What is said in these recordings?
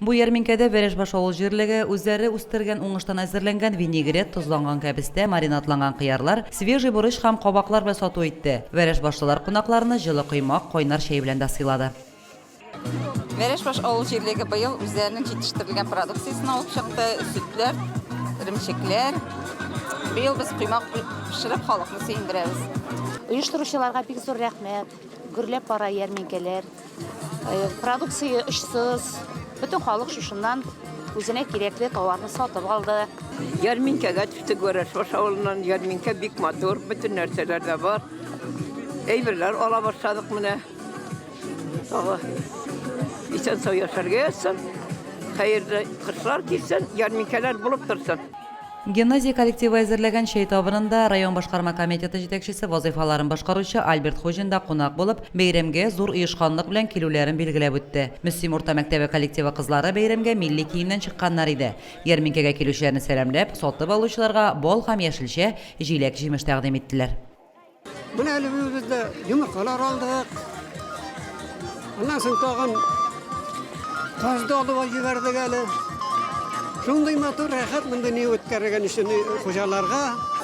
Бу ярминкәдә Вәрәшбаш авыл җирлеге үзләре үстергән уңыштан әзерләнгән винегрет, тозланган кәбестә, маринадланган кыярлар, свежий борыч һәм кабаклар белән сату итте. Вәрәшбашлылар кунакларны җылы коймак, кайнар чәй белән дә сыйлады. Вәрәшбаш авыл җирлеге быел үзләренең җитештерелгән продукциясен алып чыкты, сөтләр, эремчекләр. Быел без коймак пешереп халыкны сөендерәбез. Оештыручыларга бик зур рәхмәт. Гөрләп бара ярминкәләр. Продукция очсыз. Бөтен халык шушыннан үзенә кирәкле товарны сатып алды. Ярминкәгә төштек Вәрәшбаш авылыннан. Ярминкә бик матур, бөтен нәрсәләр дә бар. Әйберләр ала башладык менә. Тагы исән-сау яшәргә язсын. Хәерле кышлар килсен, ярминкәләр булып торсын. Гимназия коллективы әзерләгән чәй табынында район башкарма комитеты җитәкчесе вазыйфаларын башкаручы Альберт Хуҗин да кунак булып, бәйрәмгә зур оешканлык белән килүләрен билгеләп үтте. Мөслим урта мәктәбе коллективы кызлары бәйрәмгә милли киемнән чыкканнар иде. Ярминкәгә килүчеләрне сәламләп, сатып алучыларга бал һәм яшелчә, җиләк-җимеш тәкъдим иттеләр. Менә әле без дә йомыркалар алдык. Аннан соң тагын каз да алып җибәрдек әле. Шундый матур, рәхәт мондый ни үткәргән өчен хуҗаларга.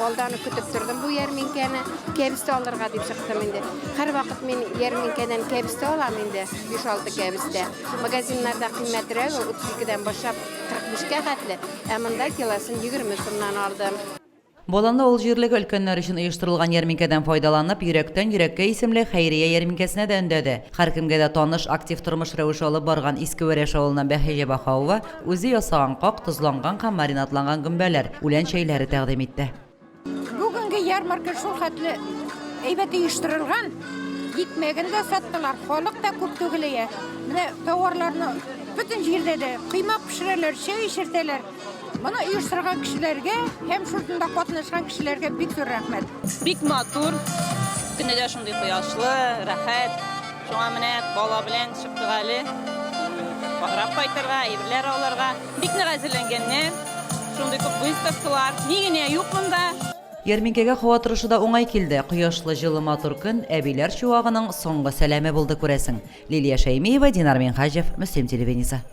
Алдан ук көтеп тордым бу ярминкәне. Кәбестә алырга дип чыктым инде. Һәрвакыт мин ярминкәдән кәбестә алам инде, 5-6 кәбестә. Магазиннарда кыйммәтрәк ул, 32-дән башлап 45-кә хәтле, ә монда килосын 20 сумнан алдым. Баланлы авыл җирлеге өлкәннәр өчен оештырылган ярминкәдән файдаланып, Йөрәктән йөрәккә исемле хәйрия ярминкәсенә дә өндәде. Һәркемгә дә таныш, актив тормыш рәвеше алып барган Иске Вәрәш авылыннан Бәһиҗә Баһауова үзе ясаган как, тозланган һәм маринадланган гөмбәләр, үлән чәйләре тәкъдим итте. Бүгенге ярмарка шул хәтле әйбәт оештырылган, икмәген дә саттылар, халык та күп түгел ия. Менә товарларны бөтен җирдә дә коймак пешерәләр, чәй эчертәләр. Моны оештырган кешеләргә һәм шушында катнашкан кешеләргә бик зур рәхмәт. Бик матур, көне дә шундый кояшлы, рәхәт. Шуңа менә бала белән чыктык әле. Карап кайтырга, әйберләр алырга. Бик нык әзерләнгәннәр. Шундый күп выставкалар. Ни генә юк монда. Ярминкәгә һава торышы да уңай килде. Кояшлы, җылы матур көн әбиләр чуагының соңгы сәламе булды, күрәсең. Лилия Шәймиева, Динар Минһаҗев, Мөслим телевидениесе.